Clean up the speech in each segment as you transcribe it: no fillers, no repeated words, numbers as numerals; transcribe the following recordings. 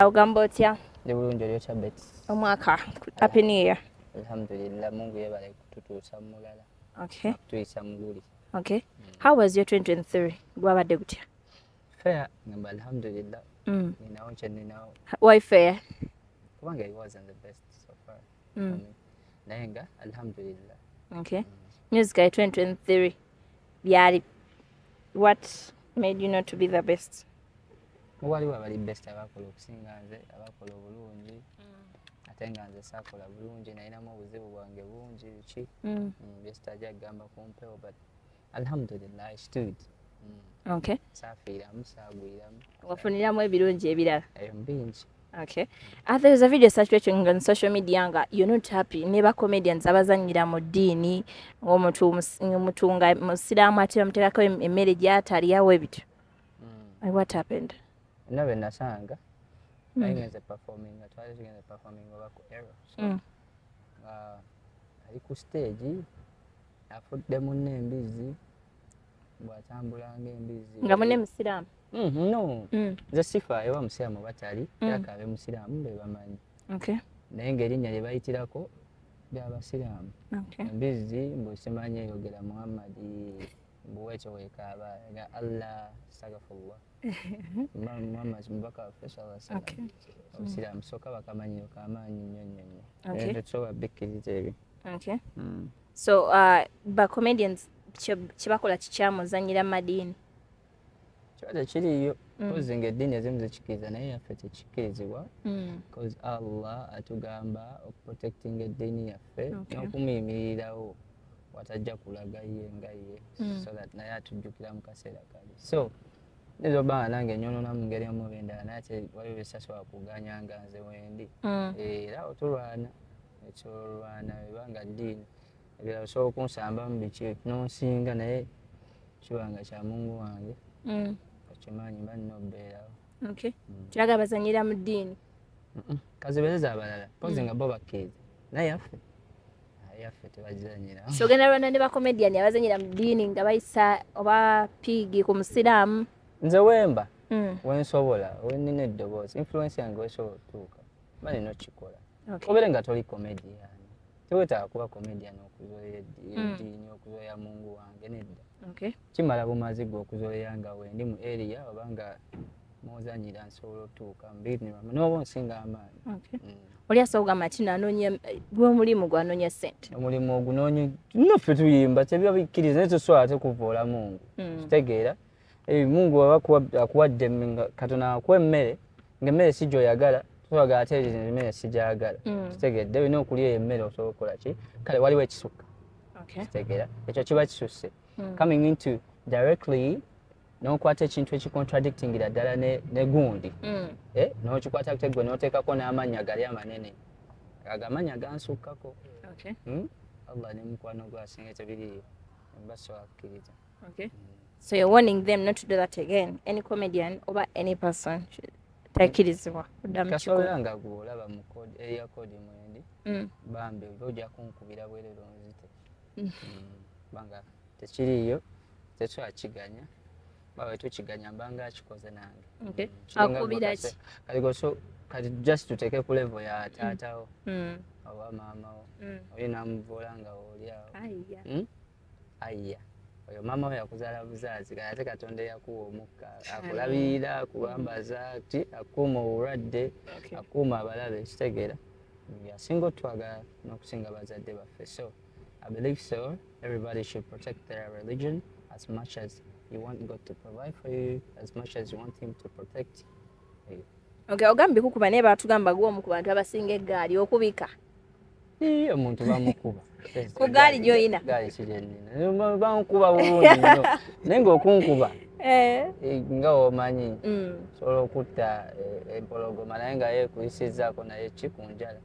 Ogamba otya? Ndi bulungi, oli otya, Bets? Omwaka, happy new year. Alhamdulillah, Mungu yebale kututuusa mu mulala. Kutuyisa muguli. Okay, how was your 2023? Gwabadde gutya? Fair, ngamba alhamdulillah. Ninawo kye ninawo. Why fair? Kubanga it wasn't the best so far for me. Naye nga alhamdulillah. Okay, music ya 2023 byali, what made you not to be the best? Waliwo abali best, abakola okusinga nze, abakola obulungi, ate nga nze saakola bulungi, nalinamu obuzibu bwange bungi biki byesitajja kugamba ku mpewo, but alhamdulillah, I stood. Saafiiramu, saagwiramu. Wafuniramu ebirungi ebirala. Eyo bingi. Okay. There's a video circulating on social media nga you're not happy ne ba comedians abazannyira mu ddiini, ng'omuntu nga musiraamu ate bamuteekako emmere gy'atalyawo ebityo. What happened? Nna bwe nasanga nali ngenze performing, nga twali tugenze performing oba ku Aero, so nga ali ku stage afudde munne embizzi, bw'atambula ng'embizzi. Nga munne musiraamu? No. Nze sifaayo oba musiraamu oba tali, era kabe musiraamu be bamanyi, naye ng'erinnya lye bayitirako byabasiraamu. Embizzi mbu simanyi eyogera Muhammadi, mbu wekyo wekaaba nga Allah, astagfirullah. Muhammad mubaka waffe sallallahu alaihi wasallam. Obusiraamu soka bakamanyiro kamaanyi nnyo nnyo nnyo. Tetusobola bikkiriza ebyo. Okay. So ba comedians kye bakola kikyamu, ozannyira mu madiini? Kiba tekiriiyo, cause nga eddiini ezimu zikikkiriza, naye yaffe tekikkirizibwa, cause Allah atugamba okuprotectinga eddiini yaffe n'okumuyimirirawo watajja kulaga ye nga ye, so that naye atujjukira mu kaseera kali. So niyinza obba nga nange nyonoona mu ngeri emu oba endala, naye ate waliwo byesasobola kuganya nga nze wendi. Era otulwana ekyolwana ebanga ddiini, ebirala osobola okunsambamu biki nonsinga, naye kiba nga kya Mungu wange, okimanyi mba nina obeerawo. Okay. Kiraga bazanyira mu ddiini. Kazibereza abalala pozi nga bo bakkiriza, naye yaffe, yaffe tebagizanyira. So ogenda lwana ne bacomedian abazanyira mu ddiini nga bayisa oba pig ku musiraamu? Nze wemba wensobola, wenina eddoboozi, influence yange wesobola otuuka, mba nina okikola. Obeere nga toli comedian, tewetaaga kuba comedian okuzoya eddiini, okuzoya Mungu wange, nedda. Kimala bumazi gwe okuzoya nga wendi mu area oba nga muzanyira, nsobola otuuka mbiriramu n'oba onsinga amaanyi. Oli asobola okugamba nti nanoonya gwe omulimu gwanoonya ssente. Omulimu ogunoonya, naffe tuyimba, tebiba bikkiriza, naye tosobola ate kuvoola Mungu. Kitegeera? Eh, Mungu aba akuwadde nga Katonda akuwa emmere, ng'emmere si gy'oyagala, tosobola ate emmere sigyagala. Kitegedde? Olina okulya eyo emmere osobola okukola ki? Kale waliwo ekisukka. Kitegeera? Ekyo kiba kisusse. Coming into directly n'okwata ekintu ekicontradictingira ddala ne gundi, eh, n'okikwata te gwe n'oteekako n'amannya gali amanene, ago amannya gansukkako. Allah ne mukwano gwe asinga tebiriiyo, mba sobola kukkiriza. Okay. So you're warning them not to do that again. Any comedian or any person takkirizibwa kudda mu Kasobola kikolwa. nga gwe olaba mu area code mwendi, bambi oba ojja kunkubira bwerere onzite. Kubanga tekiriiyo, tetusobola kiganya, bawe tukiganya mbanga akikoze nange. Kiringa Akubira gwe ki? Kati gwe kati just tuteeke ku level ya taatawo oba maamawo, oli namuvoola nga oli awo. Ayya. Ayya, oyo maama we yakuzaala buzaazi, kati ate Katonda eyakuwa omukka akulabirira, akubambaza ti, akuuma obulwadde, akuuma abalabe, kitegeera? Yasinga otwagala n'okusinga bazadde baffe. So I believe so, everybody should protect their religion as much as you want God to provide for you, as much as you want him to protect you. Okay, ogambye kukuba, naye batugamba gwe omu ku bantu abasinga eggaali okubika. Ii, omuntu bamukuba. Ku gaali gy'oyina? Gaali kiri ennina, bankuba bulungi nnyo, naye ng'okunkuba eh, nga omanyi osobola okutta empologoma, naye nga yeekuyisizzaako naye ki ku njala.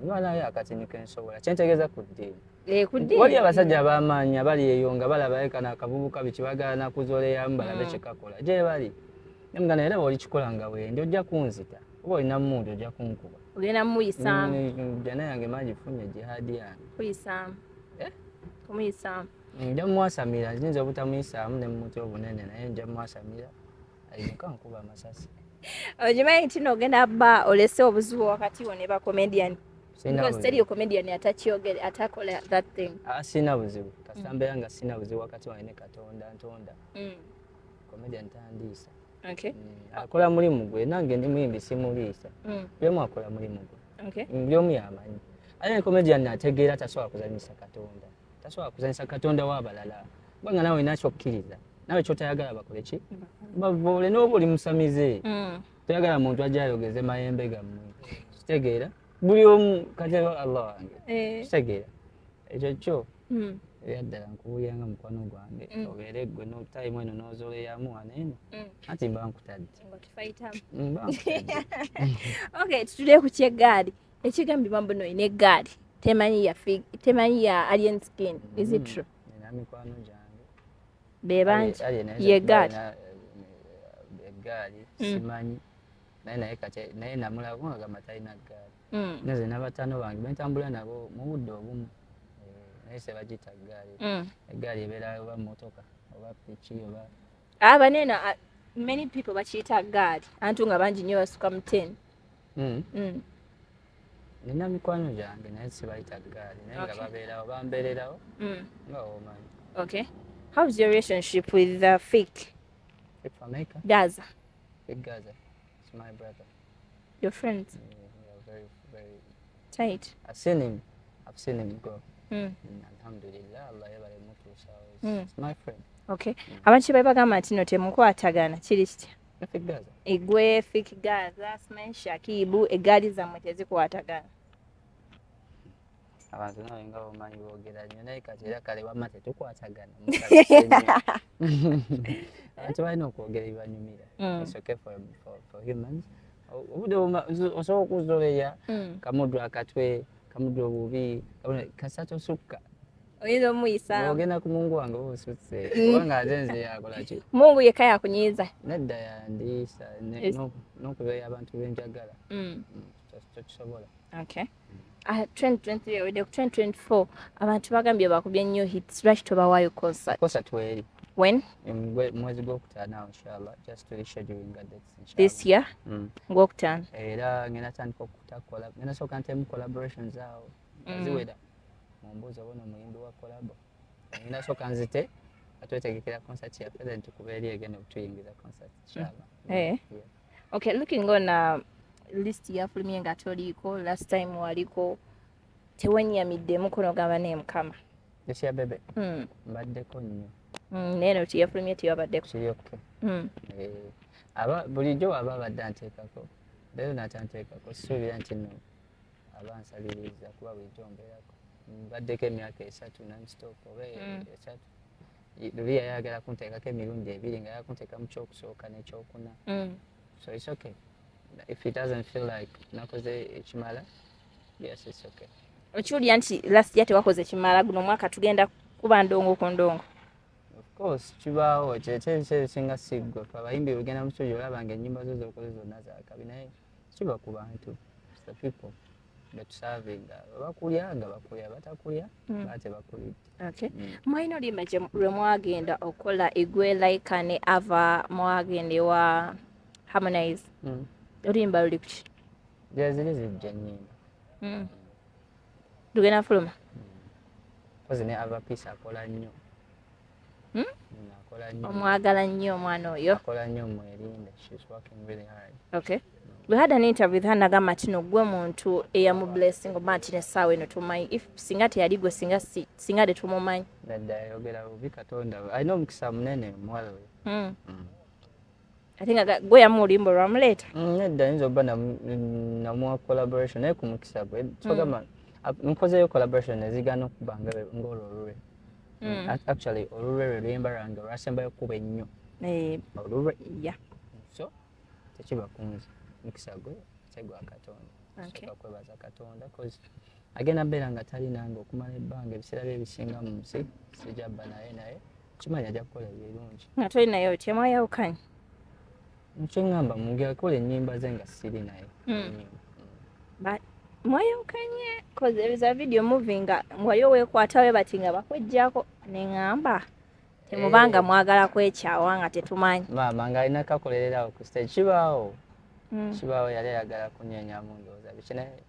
Naye akatini kensobola kyentegeeza ku ddiini. Eh, ku ddiini. Wali abasajja ab'amaanyi abali eyo nga balaba kano akavubuka biki, bagala nakuzoleyamu balabe kyekakola gye bali. Naye muganda, era bw'olikikola nga wendi, ojja kunzita, oba olina mundu ojja kunkuba. Ogenda mumuyisaamu. Jana yange mangifunye jihaadi yange. Kuyisaamu. Eh? Kumuyisaamu. Nja mwasamira, nyinza obutamuyisaamu ne mumuti obunene, naye nja mwasamira ayimuka nkuba amasasi. Okimanyi nti nogenda ba olese obuzibu wakati wo ne ba comedian? Sirina Because buzibu. teriyo comedian atakyogere, atakola that thing. Ah, sirina buzibu, kasita mbeera nga sirina buzibu wakati wange ne Katonda ntonda. Comedian tandiisa. Akola mulimu gwe, nange ndi muyimbi, simuliisa. Buli omu akola mulimu gwe. Buli omu yamanyi. Ate ne comedian ategeera, tasobola kuzanyisa Katonda, tasobola kuzanyisa Katonda w'abalala, kubanga nawe olina kyokkiriza, nawe kyotayagala bakole ki, bavoole n'oba oli musamize. Toyagala muntu ajja ayogeze mayembe gammwe, kitegeera? Buli omu kati Allah wange. Kitegeera ekyo kyo? Era ddala nkubuulira nga mukwano gwange, obeere gwe no time eno n'ozoleyamu wano eno. Anti mba nkutadde. Nga tufayitamu. Mba nkutadde. Okay, tutule ku kyeggaali ekigambibwa mbu no olina eggaali temanyi ya temanyi ya Alien Skin. Is it true? Nina mikwano gyange. Be bangi. Alien ayinza Ye kuba gaali. alina, eggaali simanyi, naye kati naye namulaba nga gamba talina ggaali. Nze n'abataano bange bentambula nabo mu budde obumu, naye sebagiyita ggaali. Eggaali ebeera oba motoka oba piki oba Abanene, many people bakiyita gaali, antu nga bangi nnyo basuka mu 10. Nina mikwano gyange naye sibayita ggaali, naye nga babeerawo, bambeererawo nga womanyi. Okay, how's your relationship with Fik? Fik Fameica? Gaza. Fik Gaza, it's my brother. Your friends? We are very very Tight. I've seen him grow. Alhamdulillah, Allah yebale mutuusaawo. It's my friend. Okay, abantu kye bagamba nti no temukwatagana, kiri kitya? Fik Gaza? Egwe Fik Gaza, Sman Shakibu, eggaali zammwe tezikwatagana. Abantu nawe nga bomanyi boogera nnyo, naye kati era kale wamma tetukwatagana, musabise nnyo. Abantu balina okwogera ebibanyumira. It's okay for humans. Obudde osobola okuzoleya kamuddu akatwe, kamuddu obubi, kasita tosukka. Oyinza omuyisaamu. Ogenda ku mungu wange oba osutse, kubanga ate nze yakola ki? Mungu yekka yakunyiiza. Nedda, yandiisa n'okubeera abantu benjagala. Tokisobola. Okay. 2023 ewedde, ku 2024 abantu bagambye bakubye nnyo hits, lwaki tobawaayo concert? Concert weeri. When? Mwezi gwokutaano awo inshallah, just to scheduling dates inshallah. This year? Mm. Gwokutaano. Era ngenda tandika okutakola, ngenda sooka ntemu collaborations awo nga ziwera mumbuuzi oba ono omuyimbi wa collabo, ngenda sooka nzite atwetegekera concert yaffe, then tukuba eri egenda okutuyingiza concert inshallah. Eh. Yeah. Okay, looking on list yafulumye nga toliiko, last time waliko, tewenyamidde mukono gamba naye Mukama? This year bebe mbaddeko nnyo. Naye no tiyafulumye tewabaddeko. Kiri okay. Eh, aba bulijjo aba abadde anteekako, leero n'atanteekako, sisuubira nti nno aba ansaliriza, kuba bulijjo mbeerako, mbaddeko emyaka 3 nonstop oba 3. Luli yayagala kunteekako emirundi ebiri, nga yakunteeka mu kyokusooka n'ekyokuna. So it's okay if it doesn't feel like nakoze ekimala. Yes, it's okay. Okiwulira nti last year tewakoze kimala, guno omwaka tugenda kuba ndongo ku ndongo? Of course kibaawo, kyekyo ebiseera ebisinga siggwe. Fe abayimbi bwegenda mu studio olaba nga ennyimba zo zokoze zonna zakabi, naye kiba ku bantu. It's the people betusavinga, bakulya nga bakulya, batakulya baba tebakulidde. Okay. Mwalina oluyimba lwe mwagenda okukola, egwe Laika ne Ava, mwagenda ewa Harmonize. Oluyimba luli kuki? Gyeziri zijja ennyimba. Lugenda fuluma? Kozi ne Ava Peace akola nnyo. Akola nnyo. Omwagala nnyo omwana oyo. Akola nnyo, mwerinde, she's working really hard. Okay, we had an interview with her, nagamba nti no gwe muntu eyamu blessing oba nti nessaawa eno tumanyi, if singa teyali gwe, singa singa tetumumanyi. Nedda, yayogera bubi Katonda we. Alina omukisa munene omuwala oyo. Ate nga gwe yamuwa oluyimba olwamuleeta. Nedda, ayinza okuba namuwa collaboration, naye ku mukisa gwe kyogamba nkozeyo collaboration ezigaana okuba ng'olwo olulwe. Actually olulwe lwe luyimba lwange olwasembayo okuba ennyo. Eh, olulwe. Yeah. So tekiba kunze, mukisa gwe ate gwa Katonda. Okay. Sooka kwebaza Katonda, cause agenda beera nga tali nange okumala ebbanga, ebiseera bye ebisinga mu nsi sijabba naye, naye kimanyi ajja kukola ebirungi. Nga toli naye otya, mwayawukanye? Nkyeŋŋamba mungeri akola ennyimba ze nga siri naye. Ennyimba. Mwayawukanye? Cause there is a video moving nga wali oweekwatawe bati nga bakwejjako, neŋŋamba temubanga Eh. mwagala kwekyawa nga tetumanyi. Maama ng'alina kakolererawo ku stage, kibaawo. Kibaawo yali ayagala kunyenyamu, ndowooza biki, naye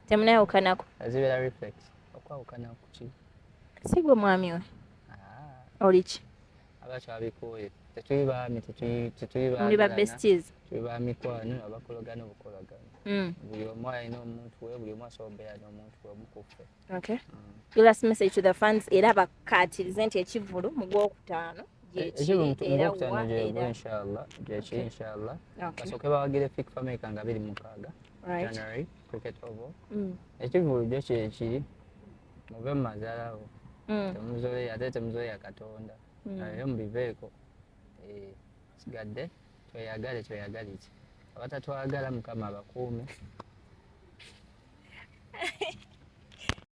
Temunayawukanako? Zibeera reflex. Okwawukana kuki? Si gwe mwami we? Ah, Oli ki? Aba twabikooye. Tetuli baami, tetuli Muli ba baagalana. besties? Tuli ba mikwano abakolagana obukolagano. Buli omu alina omuntu we, buli omu asobola obeera n'omuntu we omukuffe. Okay. Your last message to the fans, era bakkaatirize nti ekivvulu mu gwokutaano Ekivvulu gyekiri era mu wa gwokutaano gyegwo, era inshallah, gyekiri, inshallah. Basooke bawagire Fik Fameica nga 26 January, Cricket Oval. Ekivvulu gyo kyekiri, muve mu mazaalawo. Temuzole, ate temuzoleya Katonda. Naye mubiveeko. Eh, sigadde tweyagale, tweyagalize. Abatatwagala, Mukama abakuume.